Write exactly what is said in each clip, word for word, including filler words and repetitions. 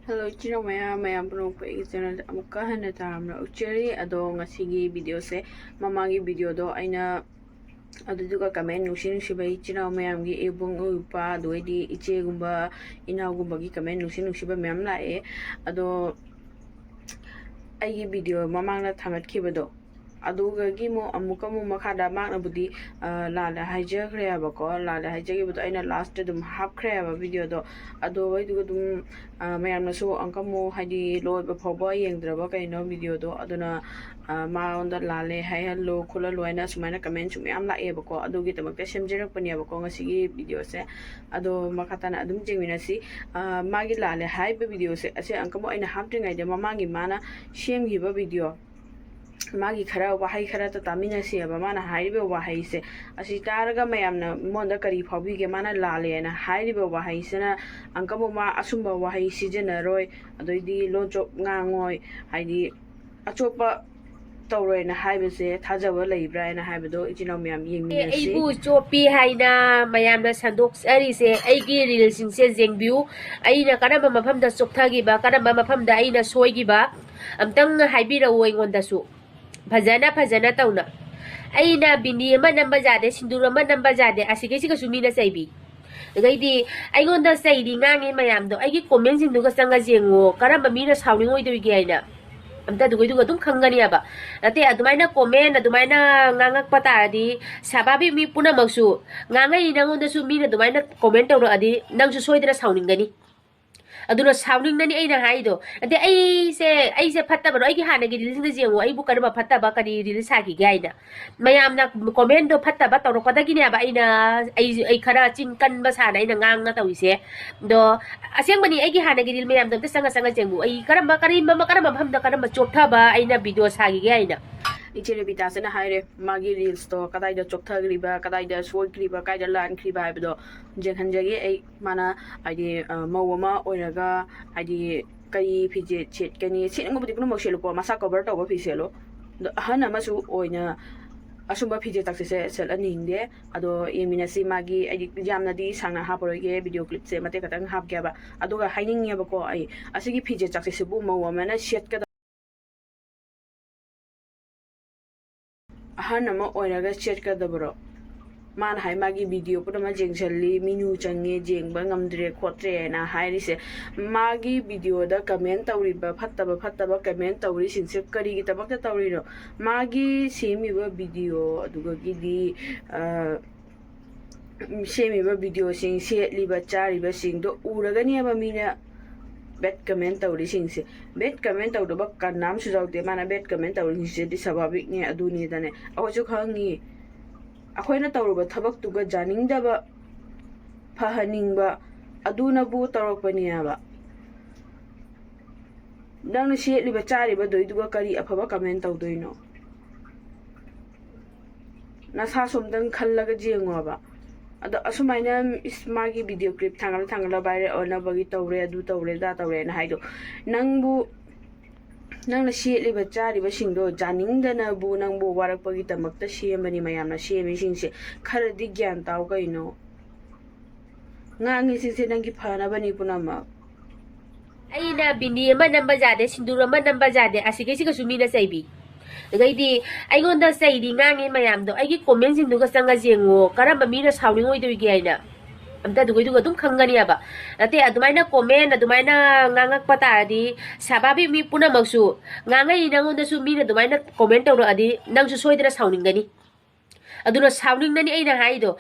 Hello, ꯏꯆꯤꯟ ꯏꯅꯥꯎ ꯃꯌꯥꯝ, ꯃꯌꯥꯝ ꯄꯨꯝꯅꯃꯛꯄꯨ ꯑꯩꯒꯤ channelꯗ ꯑꯃꯨꯛꯀ ꯍꯟꯅ ꯇꯔꯥꯝꯅ ꯑꯣꯛꯆꯔꯤ꯫ ꯑꯗꯣ ꯉꯁꯤꯒꯤ videoꯁꯦ, ꯃꯃꯥꯡꯒꯤ videoꯗꯣ ꯑꯩꯅ, ꯑꯗꯨꯗꯨꯒ comment ꯅꯨꯡꯁꯤ ꯅꯨꯡꯁꯤꯕ ꯏꯆꯤꯟ ꯏꯅꯥꯎ ꯃꯌꯥꯝꯒꯤ, ꯏꯕꯨꯡ ꯏꯄ꯭ꯋꯥ, ꯑꯗꯨꯗꯩꯗꯤ ꯏꯆꯦꯒꯨꯝꯕ, ꯏꯅꯥꯎꯒꯨꯝꯕꯒꯤ comment ꯅꯨꯡꯁꯤ ꯅꯨꯡꯁꯤꯕ ꯃꯌꯥꯝ ꯂꯥꯛꯑꯦ꯫ ꯑꯗꯣ ꯑꯩꯒꯤ video ꯃꯃꯥꯡꯗ ꯊꯥꯡꯒꯠꯈꯤꯕꯗꯣ, ꯑꯗꯨꯒꯤ ꯑꯃꯨꯛ, ꯑꯃꯨꯛꯀ ꯑꯃꯨꯛ ꯃꯈꯥꯗ ꯃꯥꯅꯕꯨꯗꯤ, ꯑ, ꯂꯥꯜꯂꯦ ꯍꯥꯏꯖꯈ꯭ꯔꯦꯕꯀꯣ꯫ ꯂꯥꯜꯂꯦ ꯍꯥꯏꯖꯈꯤꯕꯗꯣ ꯑꯩꯅ lastꯇ ꯑꯗꯨꯝ ꯍꯥꯞꯈ꯭ꯔꯦꯕ videoꯗꯣ꯫ ꯑꯗꯣ ꯑꯩꯗꯨꯒ ꯑꯗꯨꯝ, ꯑ, ꯃꯌꯥꯝꯅꯁꯨ ꯑꯃꯨꯛꯀ ꯑꯃꯨꯛ, ꯍꯥꯏꯗꯤ, ꯂꯣꯏꯕ ꯐꯥꯎꯕ ꯌꯦꯡꯗ꯭ꯔꯕ ꯀꯩꯅꯣ videoꯗꯣ, ꯑꯗꯨꯅ, ꯑ, ꯃꯉꯣꯟꯗ ꯂꯥꯜꯂꯦ ꯍꯥꯏꯍꯜꯂꯨ ꯈꯣꯠꯍꯜꯂꯨ ꯍꯥꯏꯅ ꯁꯨꯃꯥꯏꯅ commentꯁꯨ ꯃꯌꯥꯝ ꯂꯥꯛꯑꯦꯕꯀꯣ꯫ ꯑꯗꯨꯒꯤꯗꯃꯛꯇ ꯁꯦꯝꯖꯔꯛꯄꯅꯦꯕꯀꯣ ꯉꯁꯤꯒꯤ videoꯁꯦ꯫ ꯑꯗꯣ ꯃꯈꯥ ꯇꯥꯅ ꯑꯗꯨꯝ ꯌꯦꯡꯃꯤꯟꯅꯁꯤ꯫ ꯑ, ꯃꯥꯒꯤ ꯂꯥꯜꯂꯦ ꯍꯥꯏꯕ videoꯁꯦ, ꯑꯁꯦ ꯑꯃꯨꯛꯀ ꯑꯃꯨꯛ ꯑꯩꯅ ꯍꯥꯞꯇ꯭ꯔꯤꯉꯩꯗ ꯃꯃꯥꯡꯒꯤ ꯃꯥꯅ ꯁꯦꯝꯈꯤꯕ video, ꯃꯥꯒꯤ ꯈꯔ ꯋꯥꯍꯩ ꯈꯔꯇ ꯇꯥꯃꯤꯟꯅꯁꯦꯕ꯫ ꯃꯥꯅ ꯍꯥꯏꯔꯤꯕ ꯋꯥꯍꯩꯁꯦ, ꯑꯁꯤ ꯇꯥꯔꯒ ꯃꯌꯥꯝꯅ ꯃꯉꯣꯟꯗ ꯀꯔꯤ ꯐꯥꯎꯕꯤꯒꯦ? ꯃꯥꯅ ꯂꯥꯜꯂꯦꯅ ꯍꯥꯏꯔꯤꯕ ꯋꯥꯍꯩꯁꯤꯅ ꯑꯃꯨꯛꯀ ꯑꯃꯨꯛ ꯃꯥ ꯑꯆꯨꯝꯕ ꯋꯥꯍꯩ ꯁꯤꯖꯤꯟꯅꯔꯣꯏ, ꯑꯗꯩꯗꯤ ꯂꯣꯟꯆꯣꯞ ꯉꯥꯡꯉꯣꯏ, ꯍꯥꯏꯗꯤ ꯑꯆꯣꯞꯄ ꯇꯧꯔꯣꯏꯅ ꯍꯥꯏꯕꯁꯦ ꯊꯥꯖꯕ ꯂꯩꯕ꯭ꯔꯥ ꯍꯥꯏꯅ ꯍꯥꯏꯕꯗꯣ ꯏꯆꯤꯟ ꯏꯅꯥꯎ ꯃꯌꯥꯝ ꯌꯦꯡꯃꯤꯟꯅꯁꯤ꯫ ꯑꯩꯕꯨ ꯆꯣꯞꯄꯤ ꯍꯥꯏꯅ ꯃꯌꯥꯝꯅ ꯁꯟꯗꯣꯛꯆꯔꯤꯁꯦ, ꯑꯩꯒꯤ reelꯁꯤꯡꯁꯦ ꯌꯦꯡꯕꯤꯌꯨ꯫ ꯑꯩꯅ ꯀꯔꯝꯕ ꯃꯐꯝꯗ ꯆꯣꯞꯊꯈꯤꯕ, ꯀꯔꯝꯕ ꯃꯐꯝꯗ ꯑꯩꯅ ꯁꯣꯏꯈꯤꯕ, ꯑꯝꯇꯪ ꯍꯥꯏꯕꯤꯔꯛꯎ ꯑꯩꯉꯣꯟꯗꯁꯨ꯫ ꯐꯖꯅ, ꯐꯖꯅ ꯇꯧꯅ꯫ ꯑꯩꯅ ꯕꯤꯟꯗꯤ ꯑꯃ ꯅꯝꯕ ꯌꯥꯗꯦ, ꯁꯤꯟꯗꯨꯔ ꯑꯃ ꯅꯝꯕ ꯌꯥꯗꯦ, ꯑꯁꯤꯈꯩꯁꯤꯒꯁꯨ ꯃꯤꯅ ꯆꯩꯕꯤ꯫ ꯑꯗꯩꯗꯤ ꯑꯩꯉꯣꯟꯗ ꯆꯩꯔꯤ ꯉꯥꯡꯉꯤ ꯃꯌꯥꯝꯗꯣ, ꯑꯩꯒꯤ commentꯁꯤꯡꯗꯨꯒ ꯆꯪꯉ ꯌꯦꯡꯉꯣ, ꯀꯔꯝꯕ ꯃꯤꯅ ꯁꯥꯎꯅꯤꯡꯉꯣꯏꯗꯣꯏꯒꯦ ꯍꯥꯏꯅ꯫ ꯑꯝꯇ ꯑꯗꯨꯒꯩꯗꯨꯒ ꯑꯗꯨꯝ ꯈꯪꯒꯅꯦꯕ꯫ ꯅꯠꯇꯦ, ꯑꯗꯨꯃꯥꯏꯅ comment, ꯑꯗꯨꯃꯥꯏꯅ ꯉꯥꯡꯉꯛꯄ ꯇꯥꯔꯗꯤ, ꯁꯥꯕꯥꯕꯤ ꯃꯤ ꯄꯨꯝꯅꯃꯛꯁꯨ, ꯉꯥꯡꯉꯛꯏ ꯅꯉꯣꯟꯗꯁꯨ ꯃꯤꯅ ꯑꯗꯨꯃꯥꯏꯅ comment ꯇꯧꯔꯛꯑꯗꯤ, ꯅꯪꯁꯨ ꯁꯣꯏꯗꯅ ꯁꯥꯎꯅꯤꯡꯒꯅꯤ꯫ ꯑꯗꯨꯅ ꯁꯥꯎꯅꯤꯡꯅꯅꯤ ꯑꯩꯅ ꯍꯥꯏꯗꯣ꯫ ꯑꯗꯩ ꯑꯩꯁꯦ, ꯑꯩꯁꯦ ꯐꯠꯇꯕꯅꯣ? ꯑꯩꯒꯤ ꯍꯥꯟꯅꯒꯤ reelꯁꯤꯡꯗ ꯌꯦꯡꯉꯣ, ꯑꯩꯕꯨ ꯀꯔꯝꯕ ꯐꯠꯇꯕ ꯀꯔꯤ reel ꯁꯥꯈꯤꯒꯦ ꯍꯥꯏꯅ꯫ ꯃꯌꯥꯝꯅ commentꯗꯣ ꯐꯠꯇꯕ ꯇꯧꯔꯛꯄꯗꯒꯤꯅꯦꯕ ꯑꯩꯅ, ꯑꯩ, ꯑꯩ ꯈꯔ ꯆꯤꯟ ꯀꯟꯕ ꯁꯥꯅ ꯑꯩꯅ ꯉꯥꯡꯅ ꯇꯧꯔꯤꯁꯦ꯫ ꯑꯗꯣ ꯑꯁꯦꯡꯕꯅꯤ, ꯑꯩꯒꯤ ꯍꯥꯟꯅꯒꯤ reel ꯃꯌꯥꯝꯗꯣ ꯑꯝꯇ ꯆꯪꯉ ꯆꯪꯉ ꯌꯦꯡꯉꯨ꯫ ꯑꯩ ꯀꯔꯝꯕ, ꯀꯔꯝꯕ, ꯀꯔꯝꯕ ꯃꯐꯝꯗ ꯀꯔꯝꯕ ꯆꯣꯞꯊꯕ ꯑꯩꯅ video ꯁꯥꯈꯤꯒꯦ ꯍꯥꯏꯅ꯫ ꯏꯆꯦ ꯔꯦꯕꯤꯇꯥꯁꯤꯅ ꯍꯥꯏꯔꯦ, ꯃꯥꯒꯤ reelsꯇꯣ ꯀꯗꯥꯏꯗ ꯆꯣꯞꯊꯈ꯭ꯔꯤꯕ, ꯀꯗꯥꯏꯗ ꯁꯣꯏꯈ꯭ꯔꯤꯕ, ꯀꯥꯏꯗ ꯂꯥꯟꯈ꯭ꯔꯤꯕ ꯍꯥꯏꯕꯗꯣ ꯌꯦꯡꯍꯟꯖꯒꯦ ꯑꯩ꯫ ꯃꯥꯅ ꯍꯥꯏꯗꯤ, ꯑ, ꯃꯧ ꯑꯃ ꯑꯣꯏꯔꯒ ꯍꯥꯏꯗꯤ ꯀꯔꯤ ꯐꯤꯖꯦꯠ ꯁꯦꯠꯀꯅꯤ? ꯁꯦꯠꯅꯤꯡꯕꯕꯨꯗꯤ ꯄꯨꯝꯅꯃꯛ ꯁꯦꯠꯂꯨꯀꯣ, ꯃꯁꯥ cover ꯇꯧꯕ ꯐꯤ ꯁꯦꯠꯂꯣ꯫ ꯑꯗꯣ ꯑꯍꯟ ꯑꯃꯁꯨ ꯑꯣꯏꯅ ꯑꯁꯨꯝꯕ ꯐꯤꯖꯦꯠ ꯆꯥꯛꯁꯦꯠꯁꯦ ꯁꯦꯠꯍꯟꯅꯤꯡꯗꯦ꯫ ꯑꯗꯣ ꯌꯦꯡꯃꯤꯟꯅꯁꯤ꯫ ꯃꯥꯒꯤ, ꯑꯩꯗꯤ ꯌꯥꯝꯅꯗꯤ ꯁꯥꯡꯅ ꯍꯥꯞꯄꯔꯣꯏꯒꯦ, ꯚꯤꯗꯤꯑꯣ ꯀ꯭ꯂꯤꯞꯁꯦ ꯃꯇꯦꯛ ꯈꯛꯇꯪ ꯍꯥꯞꯀꯦꯕ꯫ ꯑꯗꯨꯒ ꯍꯥꯏꯅꯤꯡꯉꯦꯕꯀꯣ, ꯑꯩ ꯑꯁꯤꯒꯤ ꯐꯤꯖꯦꯠ ꯆꯥꯛꯁꯦꯠꯁꯤꯕꯨ ꯃꯧ ꯑꯃꯅ ꯁꯦꯠꯀꯗꯕ, ꯑꯍꯟ ꯑꯃ ꯑꯣꯏꯔꯒ ꯁꯦꯠꯀꯗꯕꯔꯣ? ꯃꯥꯅ ꯍꯥꯏ ꯃꯥꯒꯤ ꯚꯤꯗꯤꯑꯣ ꯄꯨꯝꯅꯃꯛ ꯌꯦꯡꯁꯜꯂꯤ, ꯃꯤꯅꯨ ꯆꯪꯉꯦ, ꯌꯦꯡꯕ ꯉꯝꯗ꯭ꯔꯦ ꯈꯣꯠꯇ꯭ꯔꯦꯅ ꯍꯥꯏꯔꯤꯁꯦ꯫ ꯃꯥꯒꯤ ꯚꯤꯗꯤꯑꯣꯗ ꯀꯃꯦꯟ ꯇꯧꯔꯤꯕ, ꯐꯠꯇꯕ ꯐꯠꯇꯕ ꯀꯃꯦꯟ ꯇꯧꯔꯤꯁꯤꯡꯁꯦ ꯀꯔꯤꯒꯤꯗꯃꯛꯇ ꯇꯧꯔꯤꯅꯣ? ꯃꯥꯒꯤ ꯁꯦꯝꯃꯤꯕ ꯚꯤꯗꯤꯑꯣ ꯑꯗꯨꯗꯒꯤꯗꯤ, ꯑ, ꯁꯦꯝꯃꯤꯕ ꯚꯤꯗꯤꯑꯣꯁꯤꯡ, ꯁꯦꯠꯂꯤꯕ ꯆꯥꯔꯤꯕꯁꯤꯡꯗꯣ ꯎꯔꯒꯅꯦꯕ ꯃꯤꯅ ꯕꯦꯠ ꯀꯃꯦꯟ ꯇꯧꯔꯤꯁꯤꯡꯁꯦ꯫ ꯕꯦꯠ ꯀꯃꯦꯟ ꯇꯧꯗꯕ ꯀꯅꯥꯝꯁꯨ ꯌꯥꯎꯗꯦ꯫ ꯃꯥꯅ ꯕꯦꯠ ꯀꯃꯦꯟ ꯇꯧꯔꯤꯁꯤꯗꯤ ꯁ꯭ꯋꯥꯚꯥꯕꯤꯛꯅꯤ, ꯑꯗꯨꯅꯤꯗꯅꯦ꯫ ꯑꯩꯈꯣꯏꯁꯨ ꯈꯪꯉꯤ, ꯑꯩꯈꯣꯏꯅ ꯇꯧꯔꯨꯕ ꯊꯕꯛꯇꯨꯒ ꯌꯥꯅꯤꯡꯗꯕ, ꯐꯍꯟꯅꯤꯡꯕ, ꯑꯗꯨꯅꯕꯨ ꯇꯧꯔꯛꯄꯅꯦꯕ꯫ ꯅꯪꯅ ꯁꯦꯠꯂꯤꯕ ꯆꯥꯔꯤꯕꯗꯨꯏꯗꯨꯒ ꯀꯔꯤ ꯑꯐꯕ ꯀꯃꯦꯟ ꯇꯧꯗꯣꯏꯅꯣ? ꯅꯁꯥꯁꯨ ꯑꯝꯇꯪ ꯈꯜꯂꯒ ꯌꯦꯡꯉꯣꯕ꯫ ꯑꯗꯣ ꯑꯁꯨꯃꯥꯏꯅ, ꯏꯁ, ꯃꯥꯒꯤ ꯚꯤꯗꯤꯑꯣ ꯀ꯭ꯂꯤꯞ ꯊꯥꯡꯒꯠꯂ ꯊꯥꯡꯒꯠꯂ ꯚꯥꯏꯔꯦꯜ ꯑꯣꯟꯅꯕꯒꯤ ꯇꯧꯔꯦ, ꯑꯗꯨ ꯇꯧꯔꯦ, ꯑꯗꯥ ꯇꯧꯔꯦꯅ ꯍꯥꯏꯗꯣ, ꯅꯪꯕꯨ, ꯅꯪꯅ ꯁꯦꯠꯂꯤꯕ ꯆꯥꯔꯤꯕꯁꯤꯡꯗꯣ ꯌꯥꯅꯤꯡꯗꯅꯕꯨ, ꯅꯪꯕꯨ ꯋꯥꯔꯛꯄꯒꯤꯗꯃꯛꯇ ꯁꯦꯝꯕꯅꯤ ꯃꯌꯥꯝꯅ ꯁꯦꯝꯃꯤꯁꯤꯡꯁꯦ꯫ ꯈꯔꯗꯤ ꯒ꯭ꯌꯥꯟ ꯇꯥꯎ ꯀꯩꯅꯣ꯫ ꯉꯥꯡꯉꯤꯁꯤꯡꯁꯦ ꯅꯪꯒꯤ ꯐꯅꯕꯅꯤ ꯄꯨꯝꯅꯃꯛ꯫ ꯑꯩꯅ ꯕꯤꯟꯗꯤ ꯑꯃ ꯅꯝꯕ ꯌꯥꯗꯦ, ꯁꯤꯟꯗꯨꯔ ꯑꯃ ꯅꯝꯕ ꯌꯥꯗꯦ, ꯑꯁꯤꯈꯩꯁꯤꯒꯁꯨ ꯃꯤꯅ ꯆꯩꯕꯤ꯫ ꯑꯗꯩꯗꯤ ꯑꯩꯉꯣꯟꯗ ꯆꯩꯔꯤ ꯉꯥꯡꯉꯤ ꯃꯌꯥꯝꯗꯣ, ꯑꯩꯒꯤ ꯀꯣꯃꯦꯟꯁꯤꯡꯗꯨꯒ ꯆꯪꯉ ꯌꯦꯡꯉꯣ, ꯀꯔꯝꯕ ꯃꯤꯅ ꯁꯥꯎꯅꯤꯡꯉꯣꯏꯗꯣꯏꯒꯦ ꯍꯥꯏꯅ꯫ ꯑꯝꯇ ꯑꯗꯨꯒꯩꯗꯨꯒ ꯑꯗꯨꯝ ꯈꯪꯒꯅꯤꯕ꯫ ꯅꯠꯇꯦ, ꯑꯗꯨꯃꯥꯏꯅ ꯀꯣꯃꯦꯟ, ꯑꯗꯨꯃꯥꯏꯅ ꯉꯥꯡꯉꯛꯄ ꯇꯥꯔꯗꯤ, ꯁꯥꯕꯥꯕꯤ ꯃꯤ ꯄꯨꯝꯅꯃꯛꯁꯨ ꯉꯥꯡꯉꯛꯏ, ꯅꯉꯣꯟꯗꯁꯨ ꯃꯤꯅ ꯑꯗꯨꯃꯥꯏꯅ ꯀꯣꯃꯦꯟ ꯇꯧꯔꯛꯑꯗꯤ ꯅꯪꯁꯨ ꯁꯣꯏꯗꯅ ꯁꯥꯎꯅꯤꯡꯒꯅꯤ꯫ ꯑꯗꯨꯅ ꯁꯥꯎꯅꯤꯡꯒꯅꯤ ꯑꯩꯅ ꯍꯥꯏꯗꯣ꯫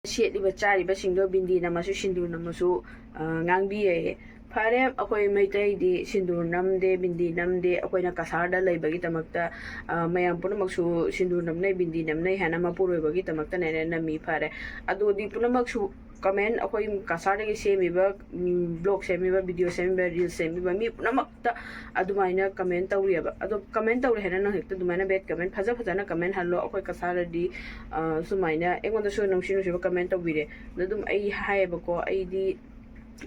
ꯁꯦꯠꯂꯤꯕ ꯆꯥꯔꯤꯕꯁꯤꯡꯗꯣ ꯕꯤꯟꯗꯤ ꯅꯝꯃꯁꯨ ꯁꯤꯟꯗꯨꯔ ꯅꯝꯃꯁꯨ, ꯑ, ꯉꯥꯡꯕꯤ ꯌꯥꯏꯌꯦ꯫ ꯐꯔꯦ, ꯑꯩꯈꯣꯏ ꯃꯩꯇꯩꯗꯤ ꯁꯤꯟꯗꯨꯔ ꯅꯝꯗꯦ, ꯕꯤꯟꯗꯤ ꯅꯝꯗꯦ, ꯑꯩꯈꯣꯏꯅ ꯀꯁꯥꯔꯗ ꯂꯩꯕꯒꯤꯗꯃꯛꯇ, ꯑ, ꯃꯌꯥꯝ ꯄꯨꯝꯅꯃꯛꯁꯨ ꯁꯤꯟꯗꯨꯔ ꯅꯝꯅꯩ, ꯕꯤꯟꯗꯤ ꯅꯝꯅꯩ ꯍꯥꯏꯅ ꯃꯄꯨꯔꯣꯏꯕꯒꯤꯗꯃꯛꯇꯅꯦꯅ ꯅꯝꯃꯤ꯫ ꯐꯔꯦ, ꯑꯗꯨꯗꯤ ꯄꯨꯝꯅꯃꯛꯁꯨ ꯀꯃꯦꯟ, ꯑꯩꯈꯣꯏ ꯀꯁꯥꯔꯗꯒꯤ ꯁꯦꯝꯃꯤꯕ, ꯎꯝ, ꯕ꯭ꯂꯣꯒ ꯁꯦꯝꯃꯤꯕ, ꯚꯤꯗꯤꯑꯣ ꯁꯦꯝꯃꯤꯕ, ꯔꯤꯜꯁ ꯁꯦꯝꯃꯤꯕ ꯃꯤ ꯄꯨꯝꯅꯃꯛꯇ ꯑꯗꯨꯃꯥꯏꯅ ꯀꯃꯦꯟ ꯇꯧꯔꯤꯑꯕ꯫ ꯑꯗꯣ ꯀꯃꯦꯟ ꯇꯧꯔꯦ ꯍꯥꯏꯅ ꯅꯪ ꯍꯦꯛꯇ ꯑꯗꯨꯃꯥꯏꯅ ꯕꯦꯗ ꯀꯃꯦꯟ, ꯐꯖ ꯐꯖꯅ ꯀꯃꯦꯟ ꯍꯜꯂꯣ꯫ ꯑꯩꯈꯣꯏ ꯀꯁꯥꯔꯗꯗꯤ, ꯑ, ꯁꯨꯃꯥꯏꯅ ꯑꯩꯉꯣꯟꯗꯁꯨ ꯅꯨꯡꯁꯤ ꯅꯨꯡꯁꯤꯕ ꯀꯃꯦꯟ ꯇꯧꯕꯤꯔꯦ꯫ ꯑꯗꯣ ꯑꯗꯨꯝ ꯑꯩ ꯍꯥꯏꯌꯦꯕꯀꯣ, ꯑꯩꯗꯤ,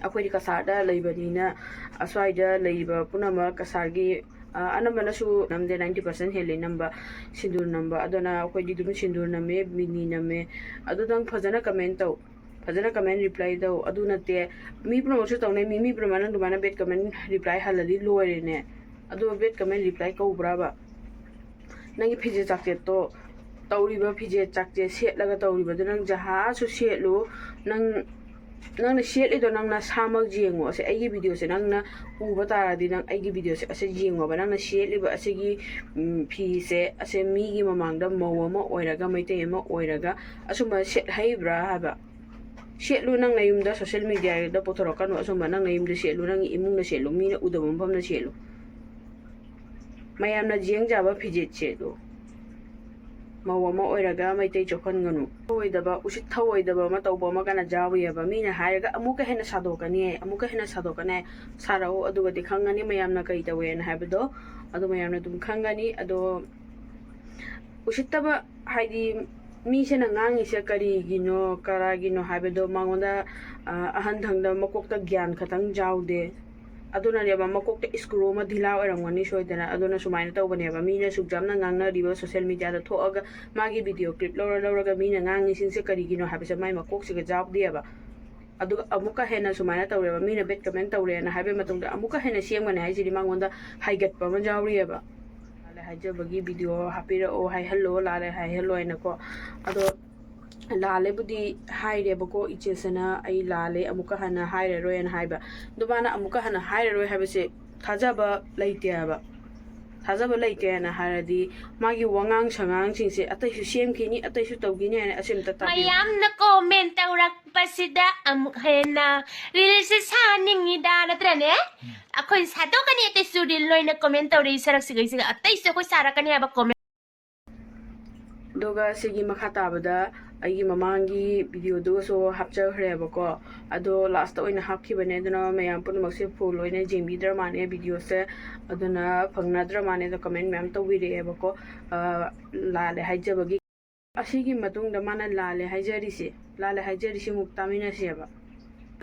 ꯑꯩꯈꯣꯏꯗꯤ ꯀꯁꯥꯔꯗ ꯂꯩꯕꯅꯤꯅ ꯑꯁ꯭ꯋꯥꯏꯗ ꯂꯩꯔꯤꯕ ꯄꯨꯝꯅꯃꯛ ꯀꯁꯥꯔꯒꯤ, ꯑꯅꯝꯕꯅꯁꯨ ꯅꯝꯗꯦ, ꯅꯥꯏꯟꯇꯤ ꯄꯥꯔꯁꯦꯟ ꯍꯦꯜꯂꯤ ꯅꯝꯕ, ꯁꯤꯟꯗꯨꯔ ꯅꯝꯕ꯫ ꯑꯗꯨꯅ ꯑꯩꯈꯣꯏꯗꯤ ꯑꯗꯨꯝ ꯁꯤꯟꯗꯨꯔ ꯅꯝꯃꯦ, ꯃꯤꯅꯤ ꯅꯝꯃꯦ꯫ ꯑꯗꯨꯗꯪ ꯐꯖꯅ ꯀꯃꯦꯟ ꯇꯧ, ꯐꯖꯅ ꯀꯃꯦꯟ ꯔꯤꯄ꯭ꯂꯥꯏ ꯇꯧ꯫ ꯑꯗꯨ ꯅꯠꯇꯦ, ꯃꯤ ꯄꯨꯝꯅꯃꯛꯁꯨ ꯇꯧꯅꯩ꯫ ꯃꯤ ꯃꯤ ꯄꯨꯝꯅꯃꯛ ꯅꯪ ꯑꯗꯨꯃꯥꯏꯅ ꯕꯦꯠ ꯀꯃꯦꯟ ꯔꯤꯄ꯭ꯂꯥꯏ ꯍꯜꯂꯗꯤ ꯂꯣꯏꯔꯦꯅꯦ꯫ ꯑꯗꯨ ꯕꯦꯠ ꯀꯃꯦꯟ ꯔꯤꯄ꯭ꯂꯥꯏ ꯀꯧꯕ꯭ꯔꯕ? ꯅꯪꯒꯤ ꯐꯤꯖꯦꯠ ꯆꯥꯛꯆꯦꯠꯇꯣ, ꯇꯧꯔꯤꯕ ꯐꯤꯖꯦꯠ ꯆꯥꯛꯆꯦꯠ ꯁꯦꯠꯂꯒ ꯇꯧꯔꯤꯕꯗꯣ ꯅꯪ ꯖꯍꯥꯁꯨ ꯁꯦꯠꯂꯨ꯫ ꯅꯪ, ꯅꯪꯅ ꯁꯦꯠꯂꯤꯗꯣ ꯅꯪ ꯅꯁꯥꯃꯛ ꯌꯦꯡꯉꯣ꯫ ꯑꯁꯦ, ꯑꯩꯒꯤ ꯚꯤꯗꯤꯑꯣꯁꯦ ꯅꯪꯅ ꯎꯕ ꯇꯥꯔꯗꯤ, ꯅꯪ ꯑꯩꯒꯤ ꯚꯤꯗꯤꯑꯣꯁꯦ ꯑꯁꯦ ꯌꯦꯡꯉꯣꯕ꯫ ꯅꯪꯅ ꯁꯦꯠꯂꯤꯕ ꯑꯁꯤꯒꯤ, ꯎꯝ, ꯐꯤꯁꯦ ꯑꯁꯦ ꯃꯤꯒꯤ ꯃꯃꯥꯡꯗ ꯃꯧ ꯑꯃ ꯑꯣꯏꯔꯒ, ꯃꯩꯇꯩ ꯑꯃ ꯑꯣꯏꯔꯒ ꯑꯁꯨꯝꯕ ꯁꯦꯠ ꯍꯩꯕ꯭ꯔꯥ ꯍꯥꯏꯕ? ꯁꯦꯠꯂꯨ, ꯅꯪ ꯅꯌꯨꯝꯗ ꯁꯣꯁꯦꯜ ꯃꯦꯗꯤꯌꯥꯗ ꯄꯨꯊꯣꯔꯛꯀꯅꯨ꯫ ꯑꯁꯨꯝꯕ ꯅꯪ ꯅꯌꯨꯝꯗ ꯁꯦꯠꯂꯨ, ꯅꯪꯒꯤ ꯏꯃꯨꯡꯗ ꯁꯦꯠꯂꯨ, ꯃꯤꯅ ꯎꯗꯕ ꯃꯐꯝꯗ ꯁꯦꯠꯂꯨ꯫ ꯃꯌꯥꯝꯅ ꯌꯦꯡꯖꯕ ꯐꯤꯖꯦꯠ ꯁꯦꯠꯂꯨ꯫ ꯃꯧ ꯑꯃ ꯑꯣꯏꯔꯒ ꯃꯩꯇꯩ ꯆꯣꯞꯍꯟꯒꯅꯨ꯫ ꯊꯧꯑꯣꯏꯗꯕ, ꯎꯁꯤꯠ ꯊꯧꯑꯣꯏꯗꯕ ꯑꯃ ꯇꯧꯕ ꯑꯃ ꯀꯟꯅ ꯌꯥꯎꯔꯤꯑꯕ꯫ ꯃꯤꯅ ꯍꯥꯏꯔꯒ ꯑꯃꯨꯛꯀ ꯍꯦꯟꯅ ꯁꯥꯗꯣꯛꯀꯅꯤ, ꯑꯃꯨꯛꯀ ꯍꯦꯟꯅ ꯁꯥꯗꯣꯛꯀꯅꯤ꯫ ꯁꯥꯔꯛꯎ, ꯑꯗꯨꯒꯗꯤ ꯈꯪꯒꯅꯤ ꯃꯌꯥꯝꯅ ꯀꯔꯤ ꯇꯧꯋꯦꯅ ꯍꯥꯏꯕꯗꯣ꯫ ꯑꯗꯨ ꯃꯌꯥꯝꯅ ꯑꯗꯨꯝ ꯈꯪꯒꯅꯤ꯫ ꯑꯗꯣ ꯎꯁꯤꯠꯇꯕ ꯍꯥꯏꯗꯤ ꯃꯤꯁꯤꯅ ꯉꯥꯡꯉꯤꯁꯦ ꯀꯔꯤꯒꯤꯅꯣ, ꯀꯔꯥꯒꯤꯅꯣ ꯍꯥꯏꯕꯗꯣ ꯃꯉꯣꯟꯗ, ꯑ, ꯑꯍꯟ ꯊꯪꯗ ꯃꯀꯣꯛꯇ ꯒ꯭ꯌꯥꯟ ꯈꯇꯪ ꯌꯥꯎꯗꯦ꯫ ꯑꯗꯨꯅꯅꯦꯕ ꯃꯀꯣꯛꯇ ꯏꯁꯀ꯭ꯔꯨ ꯑꯃ ꯙꯤꯂꯥ ꯑꯣꯏꯔꯝꯒꯅꯤ ꯁꯣꯏꯗꯅ꯫ ꯑꯗꯨꯅ ꯁꯨꯃꯥꯏꯅ ꯇꯧꯕꯅꯦꯕ꯫ ꯃꯤꯅ ꯁꯨꯛ ꯌꯥꯝꯅ ꯉꯥꯡꯅꯔꯤꯕ ꯁꯣꯁꯦꯜ ꯃꯦꯗꯤꯌꯥꯗ ꯊꯣꯛꯑꯒ ꯃꯥꯒꯤ ꯚꯤꯗꯤꯑꯣ ꯀ꯭ꯂꯤꯞ ꯂꯧꯔ ꯂꯧꯔꯒ ꯃꯤꯅ ꯉꯥꯡꯉꯤꯁꯤꯡꯁꯦ ꯀꯔꯤꯒꯤꯅꯣ ꯍꯥꯏꯕꯁꯦ ꯃꯥꯏ ꯃꯀꯣꯛꯁꯤꯒ ꯌꯥꯎꯗꯦꯕ꯫ ꯑꯗꯨꯒ ꯑꯃꯨꯛꯀ ꯍꯦꯟꯅ ꯁꯨꯃꯥꯏꯅ ꯇꯧꯔꯦꯕ, ꯃꯤꯅ ꯕꯦꯠ ꯀꯃꯦꯟ ꯇꯧꯔꯦꯅ ꯍꯥꯏꯕꯒꯤ ꯃꯇꯨꯡꯗ ꯑꯃꯨꯛꯀ ꯍꯦꯟꯅ ꯁꯦꯝꯒꯅꯤ ꯍꯥꯏꯁꯤꯗꯤ ꯃꯉꯣꯟꯗ ꯍꯥꯏꯒꯠꯄ ꯑꯃ ꯌꯥꯎꯔꯤꯑꯕ꯫ ꯂꯥꯜꯂꯦ ꯍꯥꯏꯖꯕꯒꯤ ꯚꯤꯗꯤꯑꯣ ꯍꯥꯞꯄꯤꯔꯛꯑꯣ, ꯍꯥꯏꯍꯜꯂꯣ, ꯂꯥꯜꯂꯦ ꯍꯥꯏꯍꯜꯂꯣ ꯍꯥꯏꯅꯀꯣ꯫ ꯑꯗꯣ ꯂꯥꯜꯂꯦꯕꯨꯗꯤ ꯍꯥꯏꯔꯦꯕꯀꯣ ꯏꯆꯦꯁꯤꯅ, ꯑꯩ ꯂꯥꯜꯂꯦ ꯑꯃꯨꯛꯀ ꯍꯟꯅ ꯍꯥꯏꯔꯔꯣꯏꯅ ꯍꯥꯏꯕ꯫ ꯑꯗꯣ ꯃꯥꯅ ꯑꯃꯨꯛꯀ ꯍꯟꯅ ꯍꯥꯏꯔꯔꯣꯏ ꯍꯥꯏꯕꯁꯦ ꯊꯥꯖꯕ ꯂꯩꯇꯦ ꯍꯥꯏꯕ꯫ ꯊꯥꯖꯕ ꯂꯩꯇꯦꯅ ꯍꯥꯏꯔꯗꯤ ꯃꯥꯒꯤ ꯋꯥꯉꯥꯡ ꯁꯉꯥꯡꯁꯤꯡꯁꯦ ꯑꯇꯩꯁꯨ ꯁꯦꯝꯈꯤꯅꯤ, ꯑꯇꯩꯁꯨ ꯇꯧꯈꯤꯅꯤ ꯍꯥꯏꯅ ꯑꯁꯤ ꯑꯝꯇ ꯇꯥꯕꯤꯌꯨ꯫ ꯃꯌꯥꯝꯅ ꯀꯣꯃꯦꯟ ꯇꯧꯔꯛꯄꯁꯤꯗ ꯑꯃꯨꯛ ꯍꯦꯟꯅ ꯔꯤꯜꯁꯦ ꯁꯥꯅꯤꯡꯉꯤꯗ, ꯅꯠꯇ꯭ꯔꯅꯦ? ꯑꯩꯈꯣꯏ ꯁꯥꯗꯣꯛꯀꯅꯤ, ꯑꯇꯩꯁꯨ ꯔꯤꯜ ꯑꯣꯏꯅ ꯀꯣꯃꯦꯟ ꯇꯧꯔꯛꯏ ꯁꯔꯛꯁꯤꯈꯩꯁꯤꯒ ꯑꯇꯩꯁꯨ ꯑꯩꯈꯣꯏ ꯁꯥꯔꯛꯀꯅꯤ ꯍꯥꯏꯕ ꯀꯣꯃꯦꯟ꯫ ꯑꯗꯨꯒ ꯁꯤꯒꯤ ꯃꯈꯥ ꯇꯥꯕꯗ ꯑꯩꯒꯤ ꯃꯃꯥꯡꯒꯤ ꯚꯤꯗꯤꯑꯣꯗꯨꯒꯁꯨ ꯍꯥꯞꯆꯈ꯭ꯔꯦꯕꯀꯣ꯫ ꯑꯗꯣ ꯂꯥꯁꯇ ꯑꯣꯏꯅ ꯍꯥꯞꯈꯤꯕꯅꯦ, ꯑꯗꯨꯅ ꯃꯌꯥꯝ ꯄꯨꯝꯅꯃꯛꯁꯦ ꯐꯨꯜ ꯑꯣꯏꯅ ꯌꯦꯡꯕꯤꯗ꯭ꯔ ꯃꯥꯜꯂꯦ ꯚꯤꯗꯤꯑꯣꯁꯦ꯫ ꯑꯗꯨꯅ ꯐꯪꯅꯗ꯭ꯔ ꯃꯥꯜꯂꯦ, ꯑꯗꯣ ꯀꯃꯦꯟ ꯃꯌꯥꯝ ꯇꯧꯕꯤꯔꯛꯑꯦꯕꯀꯣ, ꯑ, ꯂꯥꯜꯂꯦ ꯍꯥꯏꯖꯕꯒꯤ꯫ ꯑꯁꯤꯒꯤ ꯃꯇꯨꯡꯗ ꯃꯥꯅ ꯂꯥꯜꯂꯦ ꯍꯥꯏꯖꯔꯤꯁꯦ, ꯂꯥꯜꯂꯦ ꯍꯥꯏꯖꯔꯤꯁꯤꯃꯨꯛ ꯇꯥꯃꯤꯟꯅꯁꯦꯕ꯫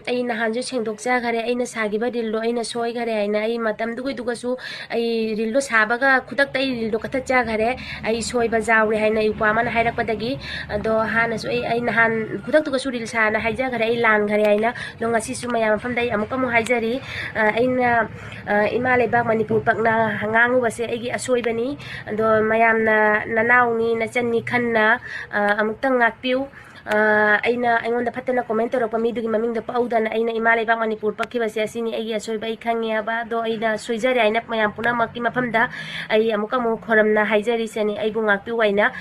ꯑꯩ ꯅꯍꯥꯟꯁꯨ ꯁꯦꯡꯗꯣꯛꯆꯈꯔꯦ, ꯑꯩꯅ ꯁꯥꯈꯤꯕ ꯔꯤꯜꯗꯣ ꯑꯩꯅ ꯁꯣꯏꯈꯔꯦ ꯍꯥꯏꯅ꯫ ꯑꯩ ꯃꯇꯝꯗꯨꯒꯤꯗꯨꯒꯁꯨ ꯑꯩ ꯔꯤꯜꯗꯣ ꯁꯥꯕꯒ ꯈꯨꯗꯛꯇ ꯑꯩ ꯔꯤꯜꯗꯣ ꯀꯛꯊꯠꯆꯈꯔꯦ꯫ ꯑꯩ ꯁꯣꯏꯕ ꯌꯥꯎꯔꯦ ꯍꯥꯏꯅ ꯑꯩ ꯅꯨꯄꯥ ꯑꯃꯅ ꯍꯥꯏꯔꯛꯄꯗꯒꯤ꯫ ꯑꯗꯣ ꯍꯥꯟꯅꯁꯨ ꯑꯩ, ꯑꯩ ꯅꯍꯥꯟ ꯈꯨꯗꯛꯇꯨꯒꯁꯨ ꯔꯤꯜ ꯁꯥꯅ ꯍꯥꯏꯖꯈꯔꯦ, ꯑꯩ ꯂꯥꯟꯈꯔꯦ ꯍꯥꯏꯅ꯫ ꯑꯗꯣ ꯉꯁꯤꯁꯨ ꯃꯌꯥꯝ ꯃꯐꯝꯗ ꯑꯩ ꯑꯃꯨꯛꯀ ꯑꯃꯨꯛ ꯍꯥꯏꯖꯔꯤ꯫ ꯑ, ꯑꯩꯅ, ꯑ, ꯏꯃꯥ ꯂꯩꯕꯥꯛ ꯃꯅꯤꯄꯨꯔ ꯄꯛꯅ ꯉꯥꯡꯉꯨꯕꯁꯦ ꯑꯩꯒꯤ ꯑꯁꯣꯏꯕꯅꯤ꯫ ꯑꯗꯣ ꯃꯌꯥꯝꯅ ꯅꯅꯥꯎꯅꯤ, ꯅꯆꯟꯅꯤ ꯈꯟꯅ, ꯑ, ꯑꯃꯨꯛꯇꯪ ꯉꯥꯛꯄꯤꯌꯨ꯫ ꯑ, ꯑꯩꯅ, ꯑꯩꯉꯣꯟꯗ ꯐꯠꯇꯅ ꯀꯣꯃꯦꯟ ꯇꯧꯔꯛꯄ ꯃꯤꯗꯨꯒꯤ ꯃꯃꯤꯡꯗꯣ ꯄꯛꯍꯧꯗꯅ ꯑꯩꯅ ꯏꯃꯥ ꯂꯩꯕꯥꯛ ꯃꯅꯤꯄꯨꯔ ꯄꯛꯈꯤꯕꯁꯦ ꯑꯁꯤꯅꯤ ꯑꯩꯒꯤ ꯑꯁꯣꯏꯕ, ꯑꯩ ꯈꯪꯉꯦ ꯍꯥꯏꯕ꯫ ꯑꯗꯣ ꯑꯩꯅ ꯁꯣꯏꯖꯔꯦ ꯍꯥꯏꯅ ꯃꯌꯥꯝ ꯄꯨꯝꯅꯃꯛꯀꯤ ꯃꯐꯝꯗ ꯑꯩ ꯑꯃꯨꯛꯀ ꯑꯃꯨꯛ ꯈꯣꯏꯔꯝꯅ ꯍꯥꯏꯖꯔꯤꯁꯤꯅꯤ, ꯑꯩꯕꯨ ꯉꯥꯛꯄꯤꯌꯨ ꯍꯥꯏꯅ꯫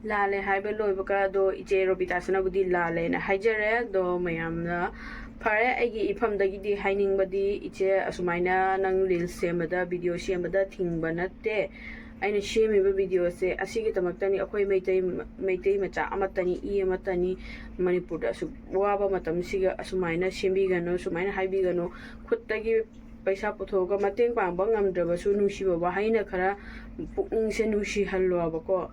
ꯂꯥꯜꯂꯦ ꯍꯥꯏꯕ ꯂꯣꯏꯕꯒ ꯑꯗꯣ ꯏꯆꯦ ꯔꯣꯕꯤꯇꯥꯁꯤꯅꯕꯨꯗꯤ ꯂꯥꯜꯂꯦꯅ ꯍꯥꯏꯖꯔꯦ꯫ ꯑꯗꯣ ꯃꯌꯥꯝꯅ, ꯐꯔꯦ, ꯑꯩꯒꯤ ꯏꯐꯝꯗꯒꯤꯗꯤ ꯍꯥꯏꯅꯤꯡꯕꯗꯤ, ꯏꯆꯦ, ꯑꯁꯨꯃꯥꯏꯅ ꯅꯪ ꯔꯤꯜꯁ ꯁꯦꯝꯕꯗ, ꯚꯤꯗꯤꯑꯣ ꯁꯦꯝꯕꯗ ꯊꯤꯡꯕ ꯅꯠꯇꯦ꯫ ꯑꯩꯅ ꯁꯦꯝꯃꯤꯕ ꯚꯤꯗꯤꯑꯣꯁꯦ ꯑꯁꯤꯒꯤꯗꯃꯛꯇꯅꯤ꯫ ꯑꯩꯈꯣꯏ ꯃꯩꯇꯩ, ꯃꯩꯇꯩ ꯃꯆꯥ ꯑꯃꯠꯇꯅꯤ, ꯏ ꯑꯃꯠꯇꯅꯤ꯫ ꯃꯅꯤꯄꯨꯔꯗ ꯑꯁꯨꯛ ꯋꯥꯕ ꯃꯇꯝꯁꯤꯒ ꯑꯁꯨꯃꯥꯏꯅ ꯁꯦꯝꯕꯤꯒꯅꯨ, ꯁꯨꯃꯥꯏꯅ ꯍꯥꯏꯕꯤꯒꯅꯨ꯫ ꯈꯨꯠꯇꯒꯤ ꯄꯩꯁꯥ ꯄꯨꯊꯣꯛꯑꯒ ꯃꯇꯦꯡ ꯄꯥꯡꯕ ꯉꯝꯗ꯭ꯔꯕꯁꯨ ꯅꯨꯡꯁꯤꯕ ꯋꯥꯍꯩꯅ ꯈꯔ ꯄꯨꯛꯅꯤꯡꯁꯦ ꯅꯨꯡꯁꯤꯍꯜꯂꯣꯕꯀꯣ꯫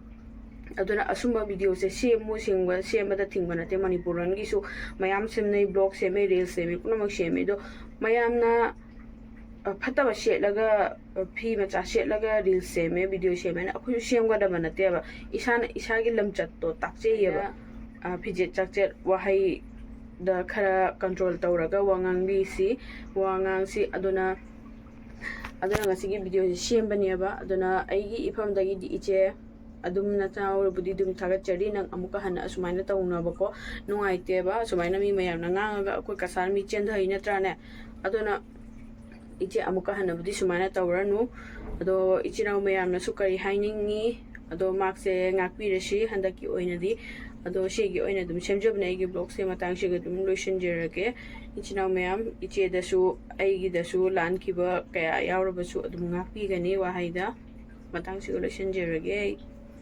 ꯑꯗꯨꯅ ꯑꯁꯨꯝꯕ ꯚꯤꯗꯤꯑꯣꯁꯦ ꯁꯦꯝꯃꯨ, ꯁꯦꯝꯕ, ꯁꯦꯝꯕꯗ ꯊꯤꯡꯕ ꯅꯠꯇꯦ꯫ ꯃꯅꯤꯄꯨꯔ ꯂꯣꯟꯒꯤꯁꯨ ꯃꯌꯥꯝ ꯁꯦꯝꯅꯩ, ꯕ꯭ꯂꯣꯒ ꯁꯦꯝꯃꯦ, ꯔꯤꯜꯁ ꯁꯦꯝꯃꯦ, ꯄꯨꯝꯅꯃꯛ ꯁꯦꯝꯃꯦ꯫ ꯑꯗꯣ ꯃꯌꯥꯝꯅ, ꯑ, ꯐꯠꯇꯕ ꯁꯦꯠꯂꯒ, ꯑ, ꯐꯤ ꯃꯆꯥ ꯁꯦꯠꯂꯒ ꯔꯤꯜꯁ ꯁꯦꯝꯃꯦ, ꯚꯤꯗꯤꯑꯣ ꯁꯦꯝꯃꯦꯅ ꯑꯩꯈꯣꯏꯁꯨ ꯁꯦꯝꯒꯗꯕ ꯅꯠꯇꯦꯕ꯫ ꯏꯁꯥꯅ ꯏꯁꯥꯒꯤ ꯂꯝꯆꯠꯇꯣ ꯇꯥꯛꯆꯩꯌꯦꯕ꯫ ꯑ, ꯐꯤꯖꯦꯠ ꯆꯥꯛꯆꯦꯠ, ꯋꯥꯍꯩꯗ ꯈꯔ ꯀꯟꯇ꯭ꯔꯣꯜ ꯇꯧꯔꯒ ꯋꯥ ꯉꯥꯡꯕꯤꯁꯤ, ꯋꯥ ꯉꯥꯡꯁꯤ꯫ ꯑꯗꯨꯅ, ꯑꯗꯨꯅ ꯉꯁꯤꯒꯤ ꯚꯤꯗꯤꯑꯣꯁꯤ ꯁꯦꯝꯕꯅꯦꯕ꯫ ꯑꯗꯨꯅ ꯑꯩꯒꯤ ꯏꯐꯝꯗꯒꯤꯗꯤ ꯏꯆꯦ ꯑꯗꯨꯝ ꯅꯆꯥꯅꯕꯨꯗꯤ ꯑꯗꯨꯝ ꯊꯥꯒꯠꯆꯔꯤ꯫ ꯅꯪ ꯑꯃꯨꯛꯀ ꯍꯟꯅ ꯑꯁꯨꯃꯥꯏꯅ ꯇꯧꯅꯕꯀꯣ, ꯅꯨꯡꯉꯥꯏꯇꯦꯕ꯫ ꯑꯁꯨꯃꯥꯏꯅ ꯃꯤ ꯃꯌꯥꯝꯅ ꯉꯥꯡꯉꯒ ꯑꯩꯈꯣꯏ ꯀꯁꯥꯔ ꯃꯤ ꯆꯦꯟꯊꯩ ꯅꯠꯇ꯭ꯔꯥꯅꯦ? ꯑꯗꯨꯅ ꯏꯆꯦ ꯑꯃꯨꯛꯀ ꯍꯟꯅꯕꯨꯗꯤ ꯁꯨꯃꯥꯏꯅ ꯇꯧꯔꯅꯨ꯫ ꯑꯗꯣ ꯏꯆꯤꯟ ꯏꯅꯥꯎ ꯃꯌꯥꯝꯅꯁꯨ ꯀꯔꯤ ꯍꯥꯏꯅꯤꯡꯉꯤ? ꯑꯗꯣ ꯃꯍꯥꯛꯁꯦ ꯉꯥꯛꯄꯤꯔꯁꯤ ꯍꯟꯗꯛꯀꯤ ꯑꯣꯏꯅꯗꯤ꯫ ꯑꯗꯣ ꯁꯤꯒꯤ ꯑꯣꯏꯅ ꯑꯗꯨꯝ ꯁꯦꯝꯖꯕꯅꯦ, ꯑꯩꯒꯤ ꯕ꯭ꯂꯣꯒꯁꯦ ꯃꯇꯥꯡꯁꯤꯒ ꯑꯗꯨꯝ ꯂꯣꯏꯁꯤꯟꯖꯔꯒꯦ꯫ ꯏꯆꯤꯟ ꯏꯅꯥꯎ ꯃꯌꯥꯝ, ꯏꯆꯦꯗꯁꯨ ꯑꯩꯒꯤꯗꯁꯨ ꯂꯥꯟꯈꯤꯕ ꯀꯌꯥ ꯌꯥꯎꯔꯕꯁꯨ ꯑꯗꯨꯝ ꯉꯥꯛꯄꯤꯒꯅꯤ ꯋꯥꯍꯩꯗ꯫ ꯃꯇꯥꯡꯁꯤꯒ ꯂꯣꯏꯁꯤꯟꯖꯔꯒꯦ ꯑꯩ꯫